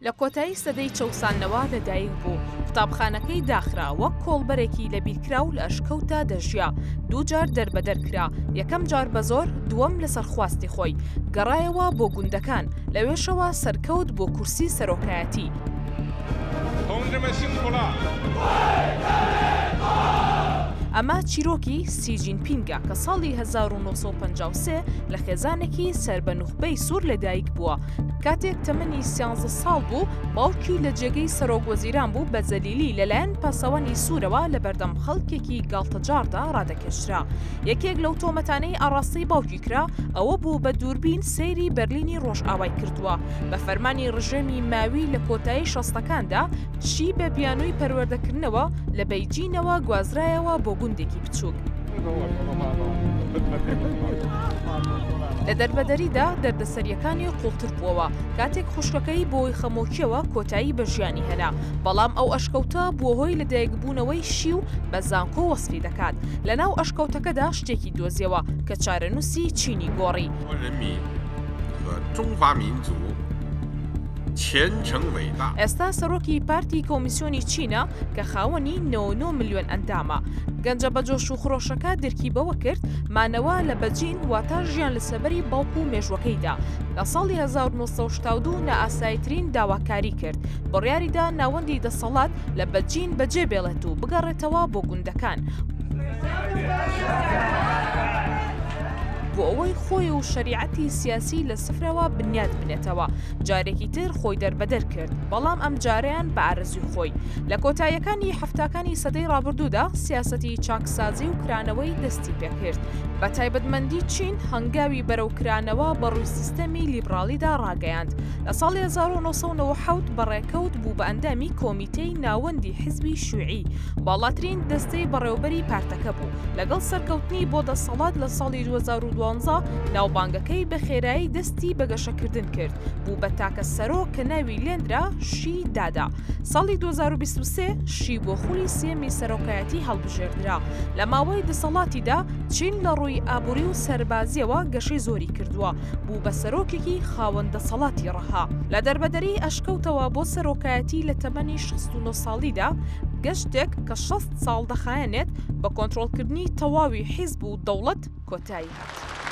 لە کۆتایی سەدەی چەوساندنەوە لەدایک بوو، قوتابخانەکەی داخرا، وەک کۆڵبەرێکی لەبیرکراو لە ئەشکەوتدا دەژیا، دووجار دەربەدەر کرا، یەکەم جار بە زۆر، دووەم لەسەر خواستی خۆی، گەڕایەوە بۆ گوندەکان، لەوێشەوە سەرکەوت بۆ کورسی سەرۆکایەتی. ئەمە چیرۆکی سی جین پینگە کە ساڵی 1953 لە خێزانێکی سەر بە نوخبەی سوور لەدایک بووە. کاتێک تەمەنی سیانزە ساڵ بوو، باوکی لە جێگەی سەرۆک وەزیران بوو بە زەلیلی لەلایەن پاسەوانی سوورەوە لەبەردەم خەڵکێکی گاڵتەجاڕدا ڕادەکێشرا. یەکێک لەو تۆمەتانەی ئاڕاستەی باوکی کرا ئەوە بوو بە دووربین سەیری بەرلینی ڕۆژئاوای کردووە. بە فەرمانی ڕژێمی ماوی لە کۆتایی شەستەکاندا، شی بە بیانووی پەروەردەکردنەوە لە بەیجینەوە گوازرایەوە بۆ گوندێکی بچووک. لە دەربەدەریدا دەردەسەرییەکانی قووڵتر بووەوە کاتێک خوشکەکەی بەهۆی خەمۆکییەوە کۆتایی بە ژیانی هێنا، بەڵام ئەو ئەشکەوتە بووە هۆی لەدایکبوونەوەی شی و بە زانکۆ وەسفی دەکات. لەناو ئەشکەوتەکەدا شتێکی دۆزیەوە کە چارەنووسی چینی گۆڕی. ئێستا سەرۆکی پارتی کۆمیسیۆنی چینە کە خاوەنی 99 ملیۆن ئەندامە. گەنجە بە جۆش و خرۆشەکە درکی بەوە کرد مانەوە لە بەجین واتە ژیان لە سێبەری باوک و مێژووەکەیدا. لە ساڵی 1962 نائاساییترین داواکاری کرد، بڕیاریدا ناوەندی دەسەڵات لە بەجین بەجێ بێڵێت و بگەڕێتەوە بۆ گوندەکان. بۆ ئەوەی خۆی و شەریعەتی سیاسی لە سفرەوە بنیات بنێتەوە، جارێکی تر خۆی دەربەدەر کرد، بەڵام ئەمجارەیان بە ئارەزووی خۆی. لە کۆتاییەکانی حەفتاکانی سەدەی ڕابردوودا سیاسەتی چاکسازی و کرانەوەی دەستی پێکرد. بە تایبەتمەندی چین هەنگاوی بەرەو کرانەوە بە ڕووی سیستەمی لیبڕاڵیدا ڕاگەیاند. لە ساڵی 1997 بە ڕێکەوت بوو بە ئەندامی کۆمیتەی ناوەندی حیزبی شیوعی، باڵاترین دەستەی بەڕێوەبەری پارتەکە بوو. لەگەڵ سەرکەوتنی بۆ دەسەڵات لە ساڵی 2012، ناوبانگەکەی بە خێرایی دەستی بە گەشەکردن کرد، بوو بە تاکە سەرۆک کە ناوی لێنرا شی دادا. ساڵی 2023 شی بۆ خولی سێیەمی سەرۆکایەتی هەڵبژێردرا. لە ماوەی دەسەڵاتیدا چین لە ڕووی ئابووری و سەربازییەوە گەشەی زۆری کردووە، بوو بە سەرۆکێکی خاوەن دەسەڵاتی ڕەها. لە دەربەدەریی ئەشکەوتەوە بۆ سەرۆکایەتی لە تەمەنی 69 ساڵیدا، گەشتێک کە 60 ساڵ دەخایەنێت، بە کۆنترۆڵکردنی تەواوی حیزب و دەوڵەت کۆتایی هات.